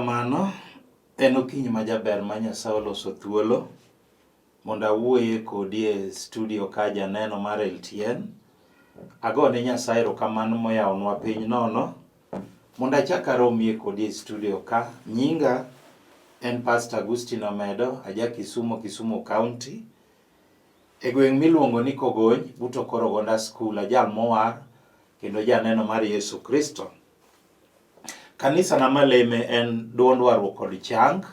Erokamano. En okinyi ma jaber ma Nyasaye oloso thuolo mondo awuoye kodi e studio ka janeno mar LTN. Agone Nyasaye erokamano moyawonwa piny nono mondo achak aromie kodi e studio ka. Nyinga en Pastor Agustino Omedo, aja Kisumo, Kisumu County. E gweng' miluongo ni Kogony, but Okoro Gonda School, ajal mowar kendo janeno mar Yesu Kristo. Kanisa na maleme en duond warruok kod chang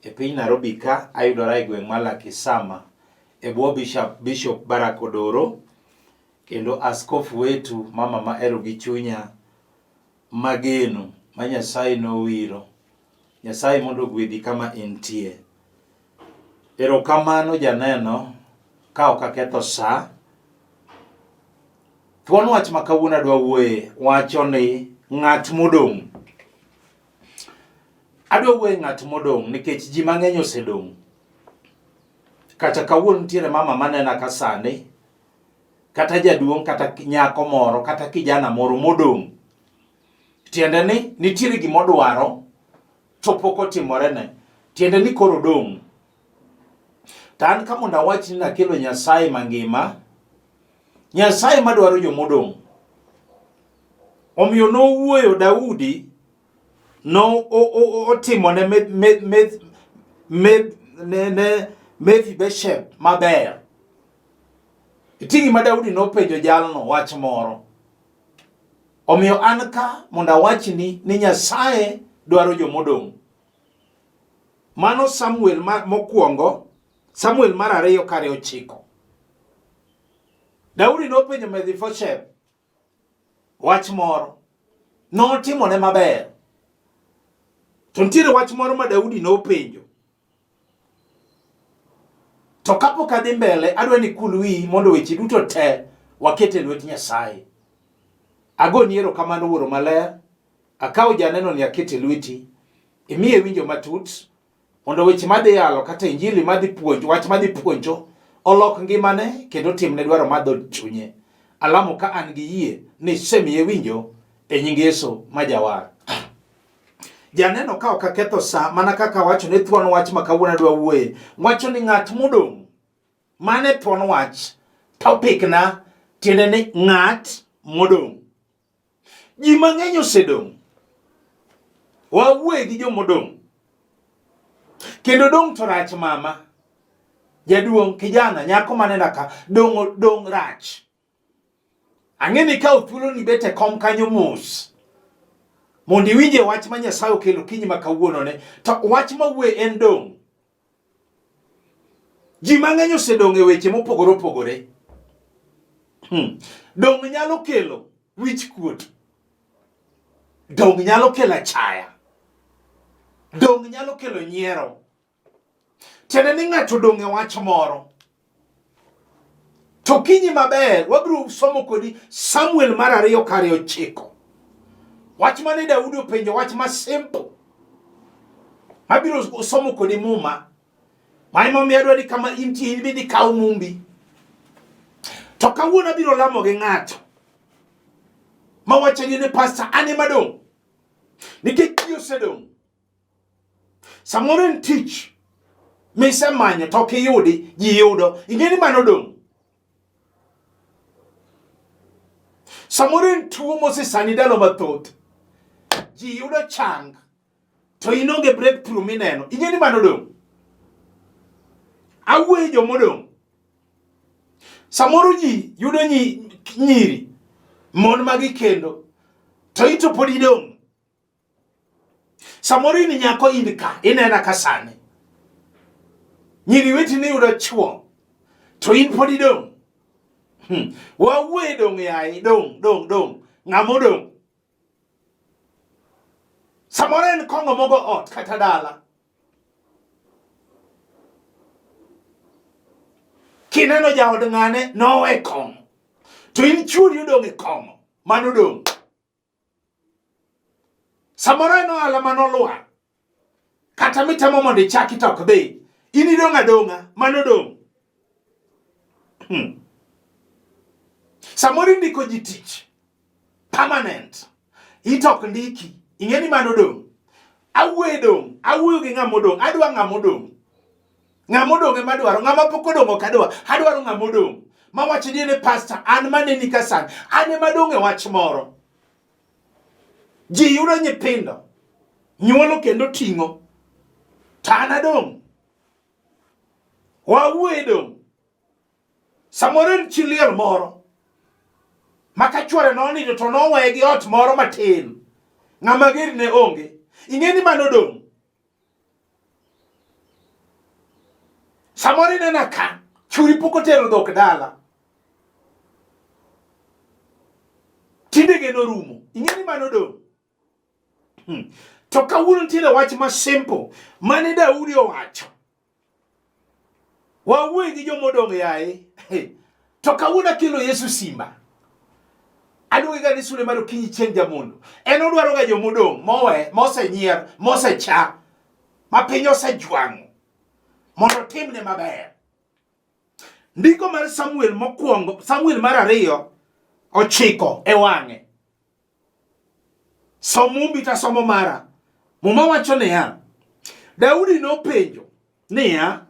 e piny Nairobi ka ayudora e gweng' mar Lakisama e bwo Bishop, Bishop Barack Odoro kendo askofu wetu mama ma ero gi chunya mageno ma Nyasaye nowiro. Nyasaye mondo ogwedhi kama intie. Erokamano janeno ka ok aketho sa. Thuon wach ma kawuono adwa wuoye wacho ni ng'at modong'. Adwa wuoye ng'at modong' nikech ji mang'eny osedong'. Kata kawuono nitiere mama manena ka sani, kata jaduong' kata nyako moro kata kijana moro modong'. Tiende ni nitiere gima odwaro to pok otimorene. Tiende ni koro odong'. To an ka mondo awach ni nakelo Nyasaye mangima, Nyasaye madwaro jomodong'. Omiyo nowuoyo Daudi no otimo ne ne Mephibosheth maber. Nitie gima Daudi nopenjo jalno wach moro. Omiyo an ka mondo awachni ni Nyasaye dwaro jomodong'. Mano Samuel mokwongo, Samuel mar ariyo kare ochiko. Daudi nopenjo Mephibosheth wach moro. Notimone maber. To nitiere wach moro ma Daudi nopenjo. To kapok adhi mbele, adwa ni kul wiyi mondo weche duto te waket e lwet Nyasaye. Agoni erokamano Wuoro Maler, akawo janeno ni akete lweti, imiye winjo matut mondo weche madhi yalo kata injili madhi puonjo, wach madhi puonjo olok ngimane kendo timne dwaro mar dhood chunye. Alamo ka an gi yie ni isemiye winjo e nying Yesu ma Jawar. Janeno ka ok aketho sa mana kaka awacho ne thuon wach ma kawuono adwa wuoye wacho ni ng'at modong' mane thuon wach topic na tiende ni ng'at modong'. Ji mang'eny osedong'. Wawuoye gi jomodong'. Kendo dong' to rach mama. Jaduong' kijana nyako manena ka dong' dong' rach. Ang'e ni ikawo thuoloni bet e kom kanyo mos mondo iwinje wach ma Nyasaye okelo kinyi ma kawuono ne. To wach ma wuoye en dong'. Ji mang'eny osedong' e weche mopogore opogore. Dong' nyalo kelo wich kuot. Dong' nyalo kelo achaya. Dong' nyalo kelo nyiero. Tiende ni ng'ato odong' e wach moro. To kinyi maber, wabiro somo kodi Samuel mar ariyo kare ochiko. Wach mane Daudi openjo wach ma simple. Abiro somo kodi Muma. Ma emomiyo adwa ni kama intie in bende ikaw mumbi. To kawuono abiro lamo gi ng'ato ma wacho ni pastor an ema dong'. Nikech ji osedong'. Samoro en tich misemanyo to ok iyudi, ji yudo. Ing'e ni mano dong'. Samoro en tuo mosesani ndalo mathoth. Ji yudo chang to in onge breakthrough mineno. Ing'e ni mano dong'. Awuoye jomodong'. Samoro ji yudo nyiri mon ma gikendo to ito pod idong'. Samoro in nyako in ka, inena ka sani. Nyiri wetini yudo chwo, to in pod idong'. Wawuoye dong' yaye, dong', dong', dong'. Ng'ama odong'? Samoro en kong'o mogo ot kata dala. Kineno jaod ng'ane nowe kong'o. To in chuori odong' e kong'o, mano dong'. Samoro en ohala mane olwar kata mitemo mondo ichaki to ok dhi, in idong' adong'a, mano dong'. Samoro indiko ji tich permanent, ito ok ndiki, ing'e ni mano dong'. Awuoyo dong', awuoyo gi ng'ama odong', adwa ng'ama odong'. Ng'ama odong' ema adwaro, ng'ama pok odong' ok adwa. Adwaro ng'ama odong'. Mawacho ni ne pastor, an maneni ka sani, an ema adong' e wach moro. Ji yudo nyithindo, nyuolo kendo ting'o. To an adong'. Wawuoyo dong'. Samoro en chi liel moro ma ka chwore nonindo to noweye gi ot moro matin, ng'ama ger ne onge. Ing'e ni mano dong'. Samoro inena ka churi pok otero dhok dala, tinde geno rumo. Ing'e ni mano dong'. To kawuono nitiere wach ma simple mane Daudi owacho. Wawuoye gi joma odong' yaye. To kawuono akelo Yesu simba. Aluonge ga ni sule mar okinyi chieng' jamondo. En odwaro ga joma odong' mowe, mosenyier, mosecha, ma piny osejwang'o mondo otimne maber. Ndiko mar Samuel mokwongo, Samuel mar ariyo ochiko e wang'e. Som Mumbi to asomo mara. Muma wacho niya, Daudi nopenjo niya,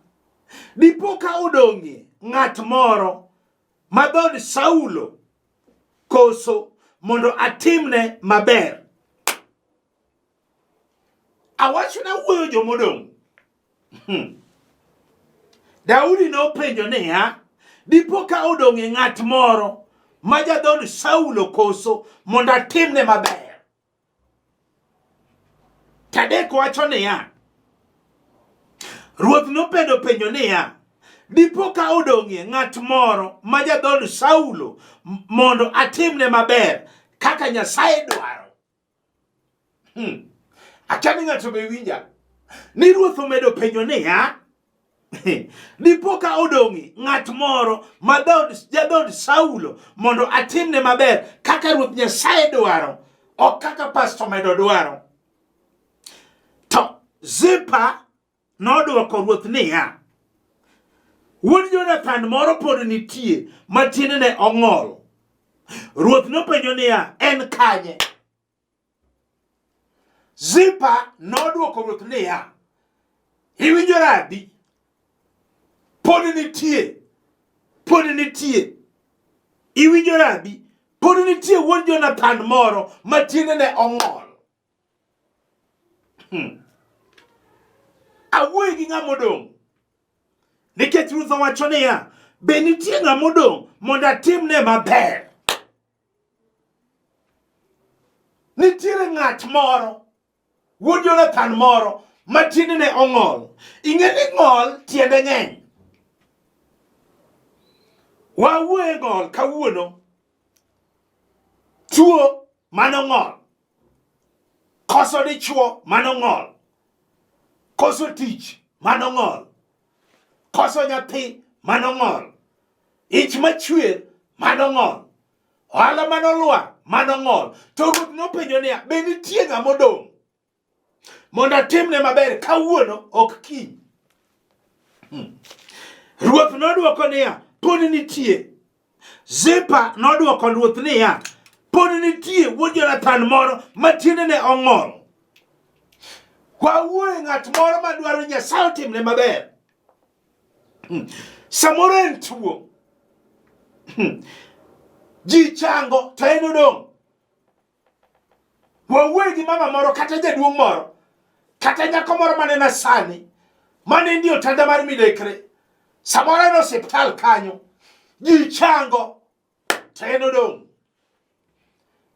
dipo ka odong'ie ng'at moro ma dhood Saulo koso mondo atimne maber? Awacho nawuoyo jomodong'. Daudi nopenjo niya, dipo ka odong'ie ng'at moro ma jadhood Saulo koso mondo atimne maber? Tadek wacho niya, ruoth nopenjo penjo niya, dipo ka odong'ie ng'at moro ma jadhood Saulo mondo atimne maber kaka Nyasaye dwaro? Akia ni ng'ato be winja. Ni ruoth omedo penjo niya, dipo ka odong'i ng'at moro ma dhood jadhood Saulo mondo atimne maber kaka ruoth Nyasaye dwaro, ok kaka pastor medo dwaro. To Zipa nodwoko ruoth niya, wuod Jonathan moro pod nitie ma tiendene ong'ol. Ruoth nopenjo niya, en kanye? Zipa nodwoko ruoth niya, iwinjo rabi? Pod nitie, pod nitie. Iwinjo rabi? Pod nitie wuod Jonathan moro ma tiendene ong'ol. Awuoyo gi ng'ama odong'. Nikech ruoth owacho niya, be nitie ng'ama odong' mondo atimne maber? Nitiere ng'at moro, wuod Jonathan moro, ma tiendene ong'ol. Ing'e ni ng'ol tiende ng'eny. Wawuoye ng'ol kawuono. Tuo mano ng'ol. Koso dichuo mano ng'ol. Koso tich mano ng'ol. Koso nyathi mano ng'ol. Ich machwer mano ng'ol. Ohala mano lwar mano ng'ol. To ruoth nopenjo niya, be nitie ng'ama odong' mondo atimne maber kawuono ok kiny? Ruoth nodwoko niya, pod nitie. Zipa nodwoko ruoth niya, pod nitie wuod Jonathan moro ma tiendene ong'ol. Wawuoye ng'at moro madwaro Nyasaye otimne maber. Samoro en tuo. Ji chango to en odong'. Wawuoye gi mama moro kata jaduong' moro kata nyako moro manena sani mane ndie otanda mar midekre. Samoro en osiptal kanyo. Ji chango to en odong'.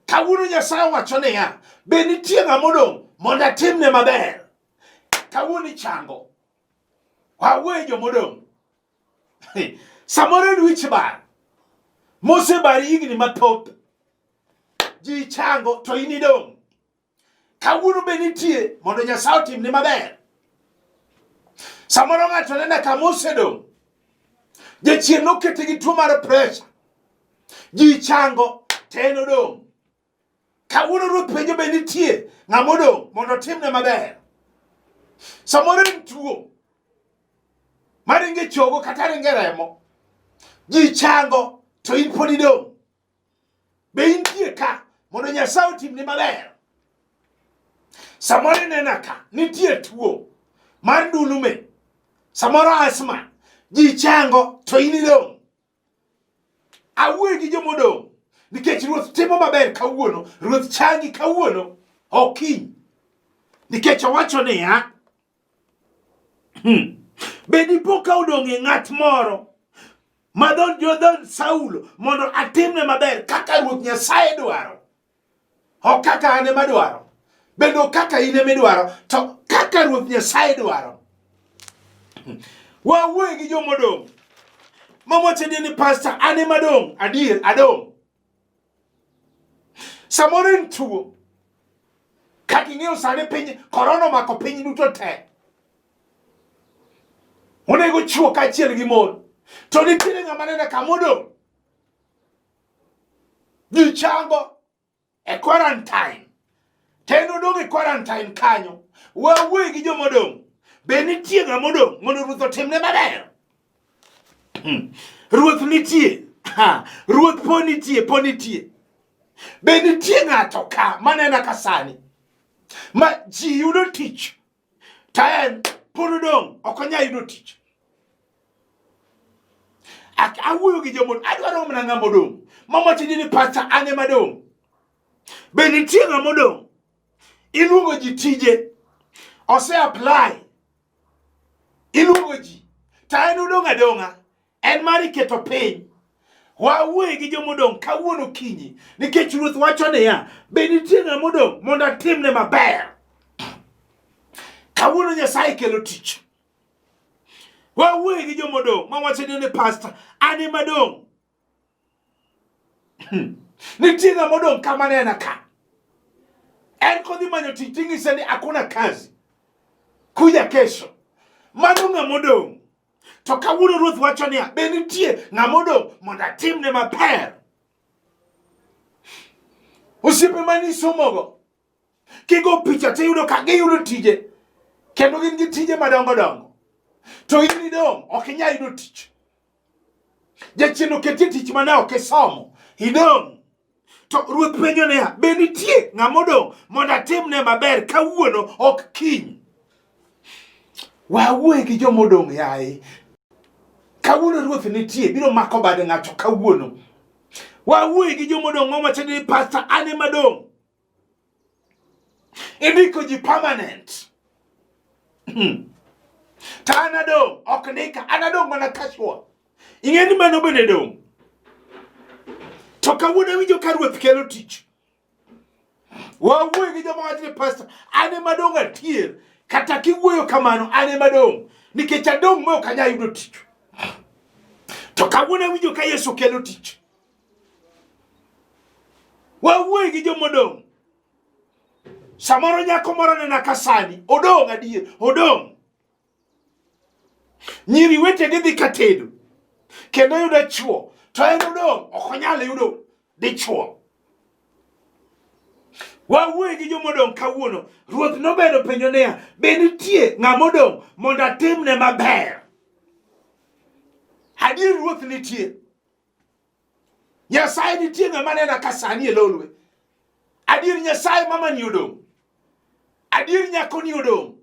Kawuono Nyasaye owacho niya, be nitie ng'ama odong' mondo atimne maber? Kawuono ichango. Wawuoye jomodong'. Samoro en wich bar mosebari higni mathoth. Ji chango to in idong'. Kawuono be nitie mondo Nyasaye otimni maber. Samoro ng'ato nena kama osedong'. Jachien nokete gi tuo mar pressure. Ji chango to en odong'. Kawuono ruoth penjo be nitie ng'ama odong' mondo otimne maber. Samoro en tuo maringo e chogo kata ringo e remo. Ji chango to in pod idong'. Be intie ka mondo Nyasaye otimni maber? Samoro inena ka nitie tuo mar ndulume, samoro asma, ji chango to in idong'. Awuoyo gi jomodong' nikech Ruoth timo maber kawuono, Ruoth changi kawuono, ok kiny. Nikech owacho niya, be dipo ka odong' e ng'at moro ma dhood jodhood Saulo mondo atimne maber kaka Ruoth Nyasaye dwaro. Ok kaka an ema dwaro, bende ok kaka in ema idwaro, to kaka Ruoth Nyasaye dwaro. Wawuoye gi jomodong' mawacho ni pastor an ema adong', adier adong'. Samoro en tuo. Kaka ing'eyo sani piny korona omako piny duto te. Onego chwo kaachiel gi mon. To nitiere ng'ama neno kamodong'. Ji chango e quarantine. To en odong' e quarantine kanyo. Wawuoye gi jomodong'. Be nitie ng'ama odong' mondo ruoth otimne maber? Ruoth nitie. Ha, ruoth po nitie, po nitie. Be nitie ng'ato ka manena ka sani ma ji yudo tich to en pod odong' ok onyal yudo tich. Awuoyo gi jomodong', adwaro mana ng'ama odong' mawacho ni pastor an ema adong'. Be nitie ng'ama odong'? Iluongo ji tije, ose apply, iluongo ji to en odong' adong'a, en mar iketo piny. Wawuoye gi jomodong' kawuono kinyi nikech Ruoth wacho niya, be nitie ng'ama odong' mondo atimne maber. Kawuono Nyasaye kelo tich. Wawuoye gi jomodong' mawacho ni pastor an ema adong'. Nitie ng'ama odong' kama nena ka. En kodhi manyo tich ting'ise ni hakuna kazi. Kuja kesho. Mano ng'ama odong'. To kawuono Ruoth wacho niya, be nitie ng'ama odong' mondo atimne maber. Osiepe mane isomogo, kigo picha tiyudo ka giyudo tije, kendo gin gi tije madongo dongo. To in idong', ok inyal yudo tich. Jachien oketie tich mane ok isomo, idong'. To Ruoth penjo niya, be nitie ng'ama odong' mondo atimne maber kawuono ok kiny? Wawuoye gi joma odong' yaye. Kawuono Ruoth nitie, biro mako bad ng'ato kawuono. Wawuoye gi joma odong' mawacho ni pastor an ema adong'. Indiko ji permanent. To an adong', ok ndika, an adong' mana casual. Ing'e ni mano bende dong'. To kawuono awinjo ka Ruoth kelo tich. Wawuoyo gi joma wacho ni pastor, an ema adong' adier. Kata kiwuoyo kamano, an ema adong'. Nikech adong' ma ok anyal yudo tich. To kawuono awinjo ka Yesu kelo tich. Wawuoyo gi joma odong'. Samoro nyako moro nena ka sani, odong' adier, odong'. Nyiri wetegi dhi ka tedo kendo yudo chwo to en odong' ok onyal yudo dichwo. Wawuoye gi jomodong' kawuono. Ruoth nobedo penjo niya, be nitie ng'ama odong' mondo atimne maber? Adier Ruoth nitie. Nyasaye nitie ng'ama nena ka sani e lolwe. Adier Nyasaye mama ni odong'. Adier nyako ni odong'.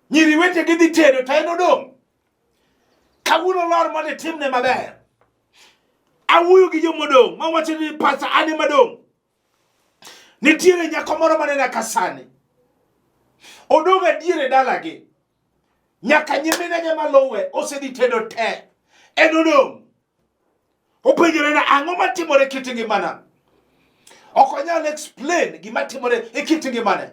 Nyiri wetegi dhi tedo to en odong'. Kawuono lor mondo itimne maber. Awuoyo gi jomodong' mawacho ni pasa an ema dong'. Nitiere nyako moro manena ka sani. Odong' adier e dalagi. Nyaka nyiminege maluwe osedhi tedo te. En odong'. Openjore na ang'o matimore e kit ngimana. Ok onyal explain gima timore e kit ngimane.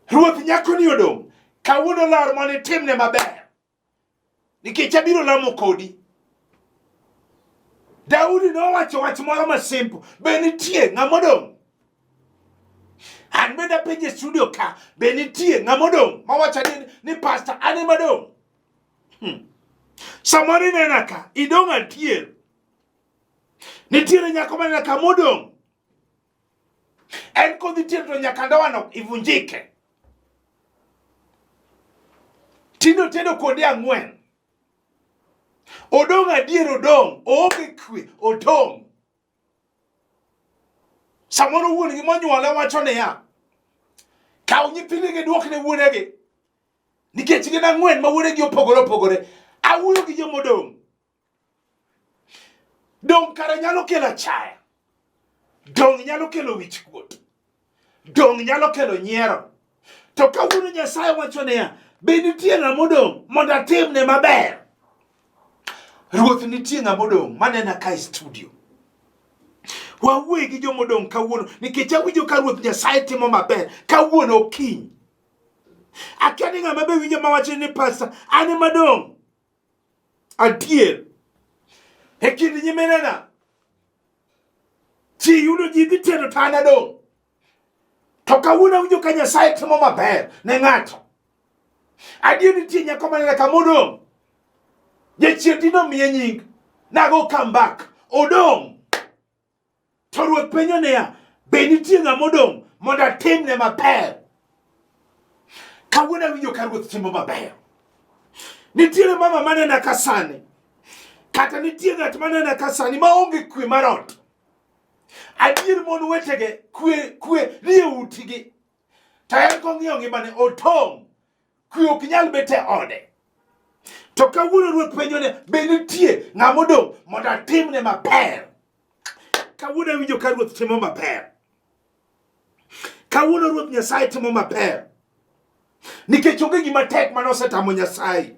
Ruoth nyako ni odong'. Kawuono lor mondo itimne maber. Nikech abiro lamo kodi. Daudi nowacho wach moro ma simple. Be nitie ng'ama odong'? An bende apenjo e studio ka, be nitie ng'ama odong' mawacho ni pastor an ema adong'? Samoro inena ka, idong' adier. Nitiere nyako manena ka modong'. En kodhi tiere to nyaka ndoano ivunjike. Tinde otedo kuonde ang'wen. Odong' adier odong', oonge kwe, odong'. Samoro wuon gi monyuole wacho niya, Kaw nyithindigi duok ne wuonegi. Nikech gin ang'wen ma wuonegi opogore opogore. Awuoyo gi jomodong'. Dong' kare nyalo kelo achaya. Dong' nyalo kelo wichkuot. Dong' nyalo kelo nyiero. To kawuono Nyasaye wacho niya, be nitie ng'ama odong' mondo atimne maber? Ruoth nitie ng'ama odong' manena ka e studio. Wawuoye gi joma odong' kawuono nikech awinjo ka Ruoth Nyasaye timo maber kawuono okinyi. Akia ni ng'ama be winjo mawacho ni pasta an ema dong'. Adier. E kind nyiminena ji yudo ji dhi tedo to an adong'. To kawuono awinjo ka Nyasaye timo maber ne ng'ato. Adier nitie nyako manene kama odong'. Jachien tinde omiye nying. Nago come back. Odong'. To ruoth penjo niya, be nitie ng'ama odong' mondo atimne maber? Kawuono awinjo ka ruoth timo maber. Nitiere mama manena ka sani, kata nitie ng'at manena ka sani maonge kwe mar ot. Adier mon wetege kwe kwe nie utigi. To en kong'iyo ngimane otong' kwe ok nyal bet e ode. To kawuono ruoth penjo ni be nitie ng'ama odong' mondo atimne maber? Kawuono awinjo ka ruoth timo maber. Kawuono ruoth Nyasaye timo maber. Nikech onge gima tek mane osetamo Nyasaye.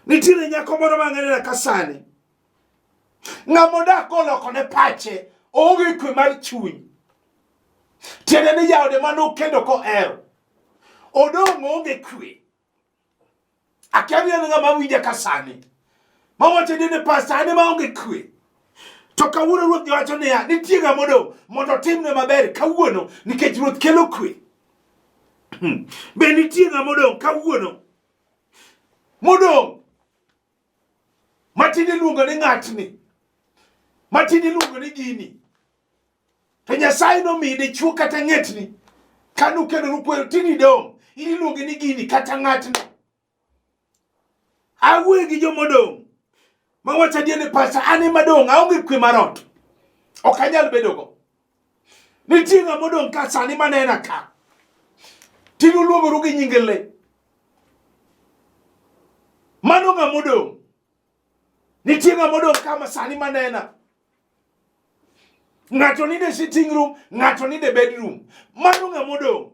Nitiere nyako moro mang'enena ka sani. Ng'ama odak kolokone pache oonge kwe mar chuny. Tiende ni jaode mane okendo kohero. Odong' oonge kwe. Akia ni en ng'ama winja ka sani. Mawacho ni ne pasta an ema aonge kwe. To kawuono ruoth wacho niya, nitie ng'ama odong' mondo otimne maber kawuono nikech ruoth kelo kwe. Be nitie ng'ama odong' kawuono? Modong' matinde iluongo ni ng'atni, matinde iluongo ni gini. To Nyasaye nomiyi dichwo kata ng'etni. Kane ukendoru kwero tini dong', in iluongi ni gini kata ng'atni. Awuoyo gi joma odong' mawacho adier ni pacha an ema dong' aonge kwe mar ot. Ok anyal bedogo. Nitie ng'ama odong' ka sani manena ka. Tinde uluongoru gi nyinge le. Mano ng'ama odong'. Nitie ng'ama odong' ka ma sani manena. Ng'ato nindo e sitting room, ng'ato nindo e bedroom. Mano ng'ama odong'.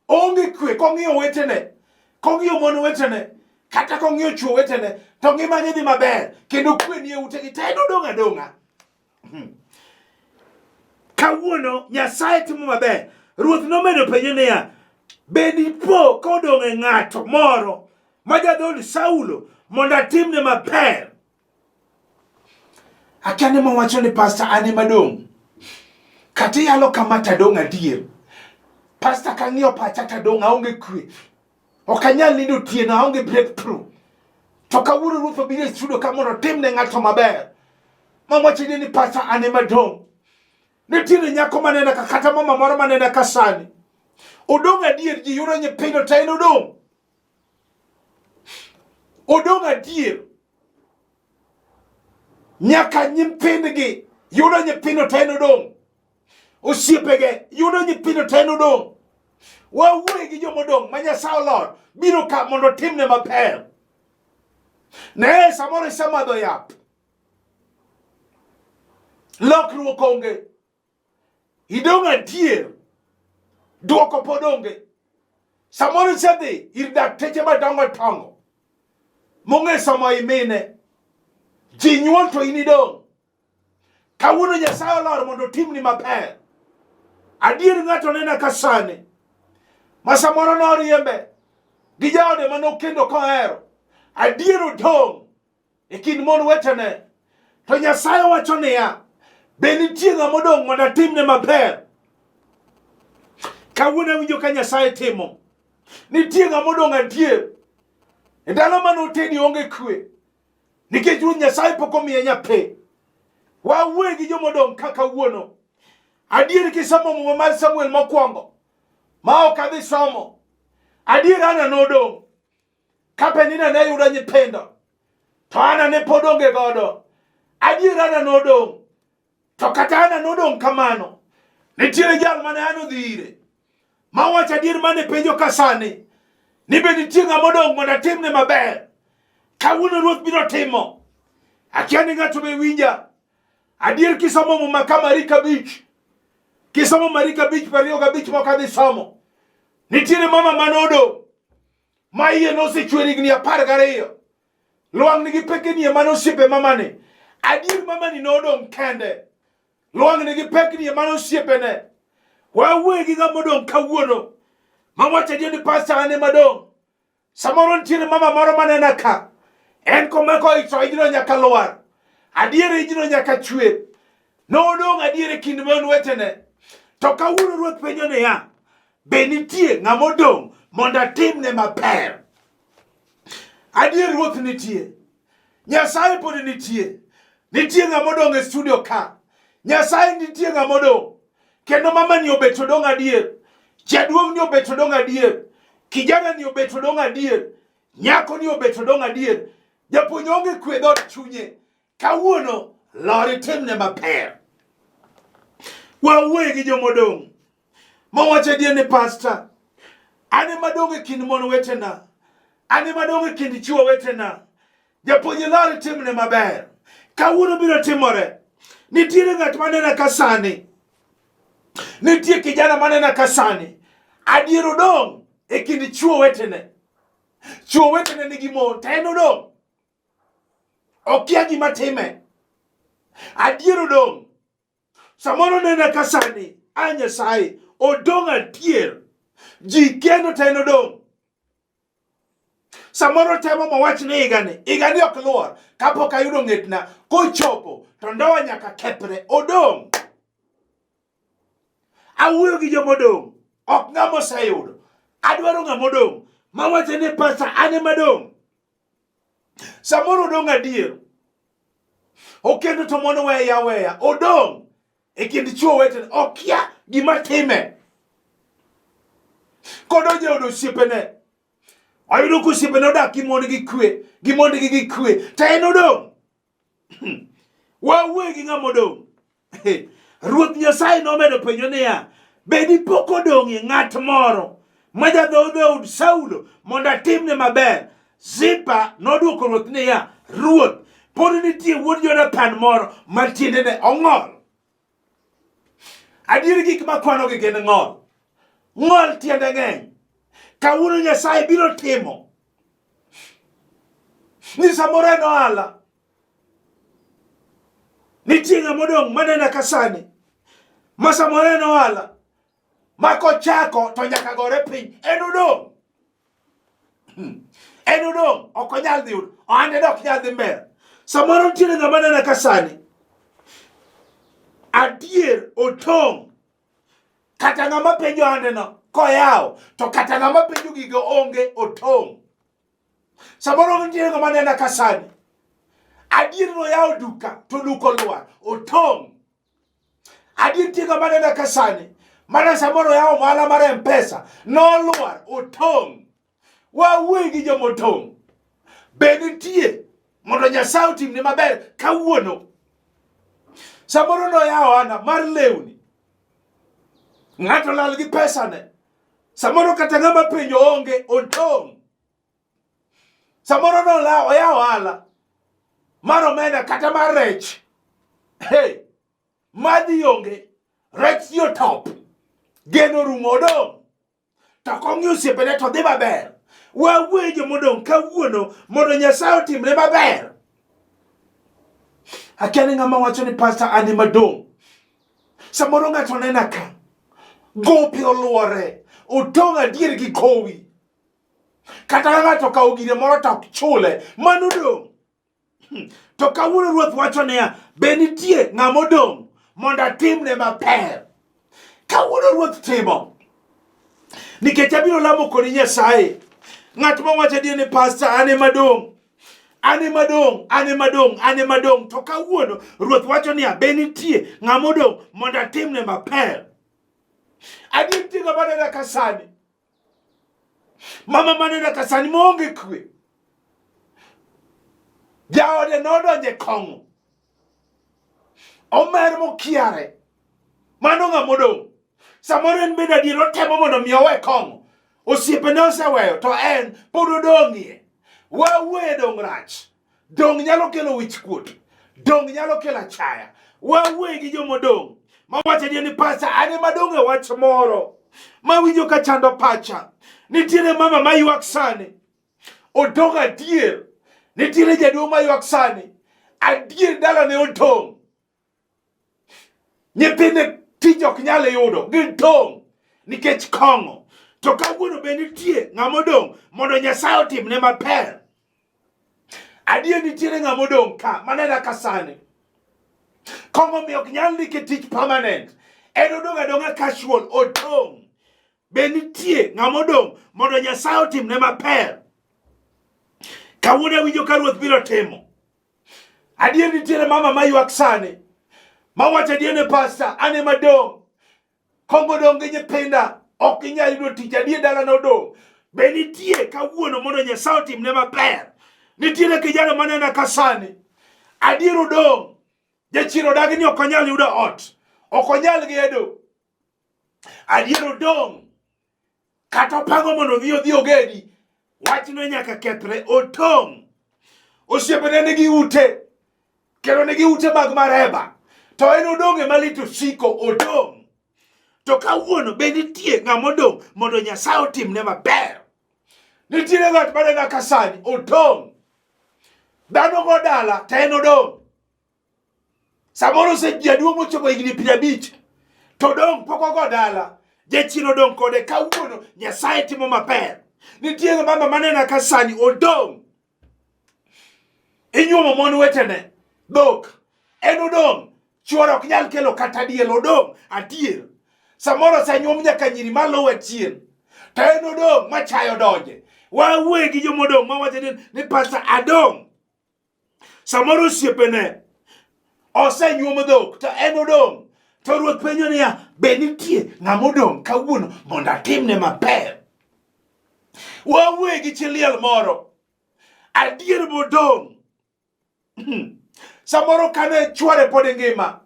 Onge kwe kong'iyo wetene, kong'iyo mon wetene, kata kong'iyo chwo wetene, to ngimagi dhi maber kendo kwe nie utegi to en odong' adong'a. Kawuono Nyasaye timo maber. Ruoth nomedo penje niya, be dipo kodong' e ng'ato moro ma jadhood Saulo mondo atimne maber? Akia ni mowacho ni pasta an ema dong'. Kata iyalo kama tadong' adier. Pasta kang'iyo pacha tadong' aonge kwe. Ok anyal nindo otieno aonge breakthrough. To kawuono ruoth obiro e studio ka mondo otim ne ng'ato maber. Mawacho ni pasta an ema dong'. Nitiere nyako manena ka kata mama moro manena ka sani. Odong' adier ji yudo nyithindo to en odong'. Odong' adier. Nyaka nyithindgi yudo nyithindo to en odong'. Osiepege yudo nyithindo to en odong'. Wawuoye gi joma odong' ma Nyasaye olor biro ka mondo otimne maber. Ne samoro isemadho yath. Lokruok onge. Idong' adier. Duoko pod onge. Samoro isedhi ir dakteche madongo dongo mong'e somo imine. Ji nyuol to in idong'. Kawuono Nyasaye olor mondo otimni maber. Adier ng'ato nena ka sani ma samoro noriembe gi jaode mane okendo kohero. Adier odong' e kind mon wetene. To Nyasaye wacho niya, be nitie ng'ama odong' mondo atimne maber? Kawuono awinjo ka Nyasaye timo. Nitie ng'ama odong' adier. E ndalo mane otedi onge kwe. Nikech Ruoth Nyasaye pok omiye nyathi. Wawuoye gi joma odong' ka kawuono. Adier kisomo muma mar Samuel mokwongo ma ok adhi somo. Adier Ana nodong'. Ka Penina ne yudo nyithindo, to Ana ne pod onge godo. Adier Ana nodong'. To kata Ana nodong' kamano, nitiere jal mane Ana odhi ire. Mawacho adier mane penjo ka sani ni be nitie ng'ama odong' mondo atimne maber. Kawuono Ruoth biro timo. Akia ni ng'ato be winja. Adier kisomo Muma ka Mariko 5, kisomo Mariko 5 25 mok adhi somo. Nitiere mama mane odong' ma iye nosechwer higni 12. Lwang'ni gi pekni ema nosiepe mamani. Adier mamani nodong' kende. Lwang'ni gi pekni ema nosiepene. Wawuoye gi ng'ama odong' kawuono. Mawacho adier ni pasta an ema dong'. Samoro nitiere mama moro manena ka. En komako ich to ijno nyaka lwar. Adier ijno nyaka chwe. Nodong' adier e kind mon wetene. To kawuono Ruoth penjo niya, be nitie ng'ama odong' mondo atimne maber? Adier Ruoth nitie. Nyasaye pod nitie. Nitie ng'ama odong' e studio ka. Nyasaye nitie ng'ama odong'. Kendo mama ni obet odong' adier. Jaduong' ni obet odong' adier. Kijana ni obet odong' adier. Nyako ni obet odong' adier. Japuonj onge kwe dhood chunye. Kawuono lor itimne maber. Wawuoye gi jomodong'. Mawacho adier ni pasta, an ema dong' e kind mon wetena. An ema dong' e kind chwo wetena. Japuonj lor itimne maber. Kawuono biro timore. Nitiere ng'at manena ka sani. Nitie kijana manena ka sani. Adier odong' e kind chwo wetene. Chwo wetene nigi mon to en odong'. Okia gima time. Adier odong'. Samoro nena ka sani, a Nyasaye, odong' adier. Ji kendo to en odong'. Samoro temo mawach ni higani, higani ok luor. Kapok ayudo ng'etna, kochopo to ndoa nyaka kethre, odong'. Awuoyo gi joma odong', ok ng'ama oseyudo. Adwaro ng'ama odong' mawacho ni pasa an ema dong'. Samoro odong' adier. Okendo to mon weye aweya, odong' e kind chwo wetene, okia gima time. Kodonjo e od osiepene, oyudo ka osiepene odak gi mon gi kwe, gi mondgi gi kwe, to en odong'. Wawuoye gi ng'ama odong'. Ruoth Nyasaye nomedo penjo niya, be dipo kodong'ie ng'at moro ma jadhood dhood Saulo mondo atimne maber? Ziba nodwoko ruoth niya, Ruoth, pod nitie wuod Jonathan moro ma tiendene ong'ol. Adier gik makwanogi gin ng'ol. Ng'ol tiende ng'eny. Kawuono Nyasaye biro timo ni samoro en ohala. Nitie ng'ama odong' manena ka sani ma samoro en ohala ma kochako to nyaka gore piny en odong'. En odong' ok onyal dhi yudo ohande ne ok nyal dhi mbele. Samoro nitiere ng'ama nena ka sani adier otong' kata ng'ama penjo ohandeno koyawo to kata ng'ama penjo gigo onge otong'. Samoro nitiere ng'ama nena ka sani adier noyawo duka to duka olwar otong'. Adier nitie ng'ama nena ka sani mana samoro oyawo ohala mar M-Pesa nolwar otong'. Wawuoye gi joma otong'. Be nitie mondo Nyasaye otimni maber kawuono. Samoro noyawo ohala mar lewni. Ng'ato lal gi pesane. Samoro kata ng'ama penjo onge otong'. Samoro nola oyawo ohala mar omenda kata mar rech. Hey, madhi onge, rech dhi otop, geno orumo odong'. To kong'iyo osiepene to dhi maber. Wawuoye jomodong' kawuono mondo Nyasaye otimre maber. Akia ni ng'ama wacho ni pastor an ema dong'. Samoro ng'ato nena ka, gope oluore, otong' adier gi gowi. Kata ka ng'ato okawo gire moro to ok chule, mano dong'. To kawuono Ruoth wacho niya, be nitie ng'ama odong' mondo atimne maber? Kawuono Ruoth timo. Nikech abiro lamo kodi Nyasaye. Ng'at ma wacho adier ni pastor an ema dong'. An ema dong', an ema dong', an ema dong'. To kawuono Ruoth wacho niya, be nitie ng'ama odong' mondo atimne maber? Adier nitie ng'ama nena ka sani. Mama manena ka sani maonge kwe. Jaode nodonjo e kong'o. Omer mokiare. Mano ng'ama odong'. Samoro en bende adier otemo mondo mi owe kong'o. Osiepene oseweyo to en pod odong'ie. Wawuoye dong' rach. Dong' nyalo kelo wichkuot. Dong' nyalo kelo achaya. Wawuoye gi jomodong' mawacho adier ni pasa an ema dong' e wach moro mawinjo ka chando pacha. Nitiere mama maywak sani. Odong' adier. Nitiere jaduong' maywak sani. Adier dalane otong'. Nyithinde tich ok nyal yudo, gitong' nikech kong'o. To kawuono be nitie ng'ama odong' mondo Nyasaye otimne maber. Adier nitiere ng'ama odong' ka manena ka sani. Kong'o mi ok nyal ndike tich permanent. En odong' adong'a casual, odong'. Be nitie ng'ama odong' mondo Nyasaye otimne maber? Kawuono awinjo ka Ruoth biro timo. Adier nitiere mama maywak sani mawacho adier ne pasta an ema dong' kongo dong' gi nyithinda ok ginyal yudo tich adier dalana odong' be nitie kawuono mondo Nyasaye otimne maber nitiere kijana manena ka sani adier odong' jachien odagi ni ok onyal yudo ot ok onyal gedo adier odong' kata opango mondo odhi odhi ogedi wachno nyaka kethre otong' osiepene nigi ute kendo nigi ute mag mareba to en odong' ema lit osiko odong' to kawuono be nitie ng'ama odong' mondo Nyasaye otimne maber nitiere ng'at manena ka sani odong' dhano go dala to en odong' Samoro ose jaduong' mochopo higni 50 to dong' pok ogo dala. Jachien odong' kode kawuono Nyasaye timo maber. Nitie mama manena ka sani odong'. Inyuomo mon wetene dhok en odong' chuore ok nyal kelo kata diel odong' adier. Samoro osenyuom nyaka nyiri maluwe chien to en odong' machayo donje. Wawuoye gi jomodong' mawacho ni pasta adong' Samoro osiepene osenyuomo dhok to en odong'. To ruoth penjo niya, be nitie ng'ama odong' kawuono mondo atimne maber? Wawuoye gi chi liel moro, adier modong'. Samoro kane chwore pod ngima,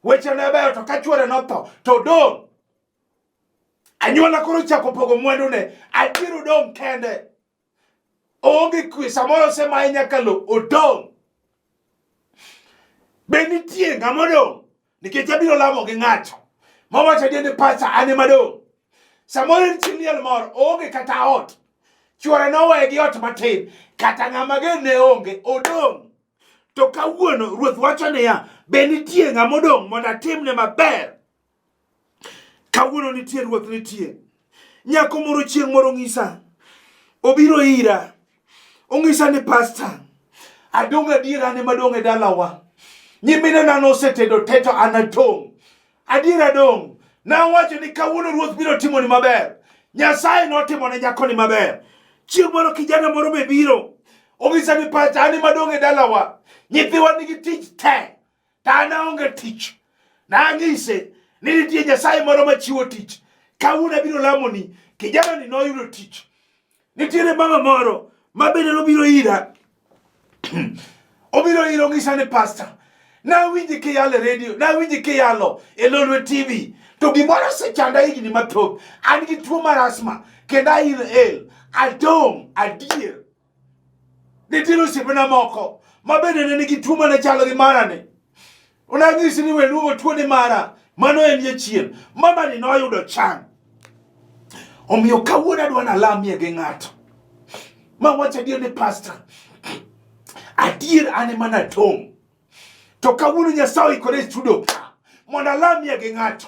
weche ne beyo to ka chwore notho to odong'. Anyuola koro ochako pogo mwandune, adier odong' kende. Oonge kwe, samoro osemaye nyaka lo, odong'. Be nitie ng'ama odong'? Nikech abiro lamo gi ng'ato mawacho adier ni pacha an ema dong'. Samoro en chi liel moro, oonge kata ot. Chuore noweye gi ot matin, kata ng'ama gen ne onge, odong'. To kawuono ruoth wacho niya, be nitie ng'ama odong' mondo atimne maber? Kawuono nitie ruoth nitie. Nyako moro chieng' moro ng'isa. Obiro ira. Ong'isa ni pasta. Adong' adier an ema adong' e dalawa. Nyimine na nosetedo te to an adong'. Adier adong'. Nawacho ni kawuono ruoth biro timoni maber. Nyasaye notimo ne nyakoni maber. Chieng' moro kijana moro be biro. Ong'isa ni pasta an ema adong' e dalawa. Nyithiwa nigi tich te. To an aonge tich. Nang'ise ni nitie Nyasaye moro machiwo tich. Kawuono abiro lamoni, kijana ni noyudo tich. Nitiere mama moro ma bende nobiro ira. Obiro ira ong'isa ni pasta, nawinji kiyalo e redio, nawinji kiyalo e Lolwe TV, to gimoro osechanda higni mathoth. An gi tuo mar asthma kendo a inhale, adong' adier. Nitiere osiepena moko ma bende ne nigi tuo mane chalo gi marani. Onanyisi ni we luongo tuo ni mara, mano en jachien. Mamani noyudo chang. Omiyo kawuono adwa nalamie gi ng'ato. Ma wacho adier ni pasta, adier an ema natong'. To kawuono Nyasaye oikore e studio ka mondo alamie gi ng'ato.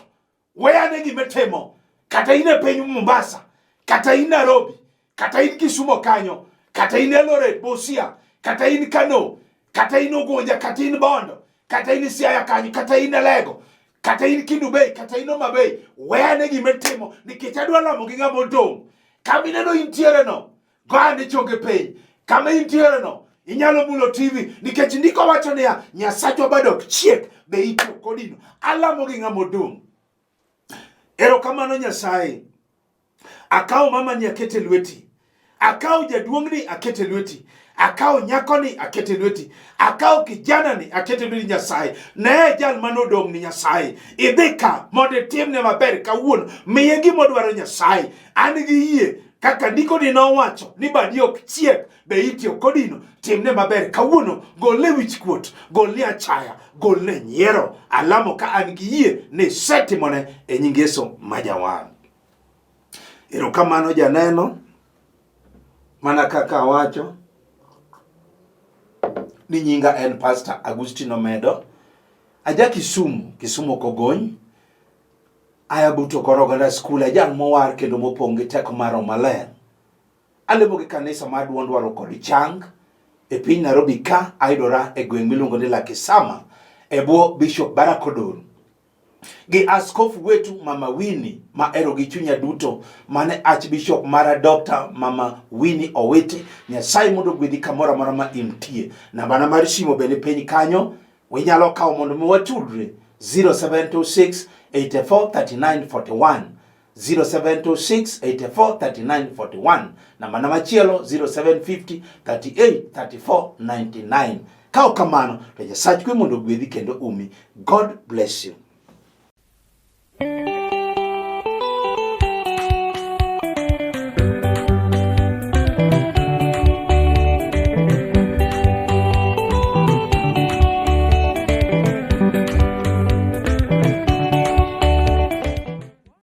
We ane gima itimo. Kata in e piny Mombasa, kata in Nairobi, kata in Kisumo kanyo, kata in Eldoret, Busia, kata in Kano, kata in Ugunja, kata in Bondo, kata in Siaya kanyo, kata in Alego, kata in Kendu Bay, kata in Homa Bay. We ane gima itimo nikech adwa lamo gi ng'ama odong'. Kama ineno intiere no, go ane chonge piny. Kama intiere no, inyalo mulo TV nikech ndiko wacho niya, Nyasachwa bado ok chiek, be itiyo kodino. Alamo gi ng'ama odong'. Erokamano Nyasaye. Akawo mamani akete lweti. Akawo jaduong'ni akete lweti. Akawo nyakoni akete lweti, akawo kijanani akete lweti Nyasaye. Ne jal mane odong' ni Nyasaye, idhi ka mondo itimne maber kawuono, miye gima odwaro Nyasaye. An gi yie kaka ndikoni nowacho ni badi ok chiek be iti ok odino, timne maber kawuono, golne wichkuot, golne achaya, golne nyiero. Alamo ka an gi yie ni isetimone e nying Yesu ma Jawar. Erokamano janeno. Mana kaka awacho ni nyinga en Pastor Agustino Medo. Aja Kisumu, Kisumu Kogony. Aya but Okoro Oganda School, ajal mowar kendo mopong' gi teko mar Roho Maler. Alemo gi kanisa mar Duond Waro kod Chang e piny Nairobi ka ayudora e gweng' miluongo ni Lakisama e bwo Bishop Barack Odur. gi askofu wetu Mama Winnie ma ero gi chunya duto mane Archbishop mara Dr. Mama Winnie Owiti. Nyasaye mondo ogwedhi kamoro amora ma intie. Nambana mar simo bende piny kanyo winyalo kawo mondo mi watudre 0726 84 39 41 0726 84 39 41. Nambana machielo 0750 38 34 99. Ka ok kamano to Nyasach kwe mondo ogwedhi kendo umi. God bless you.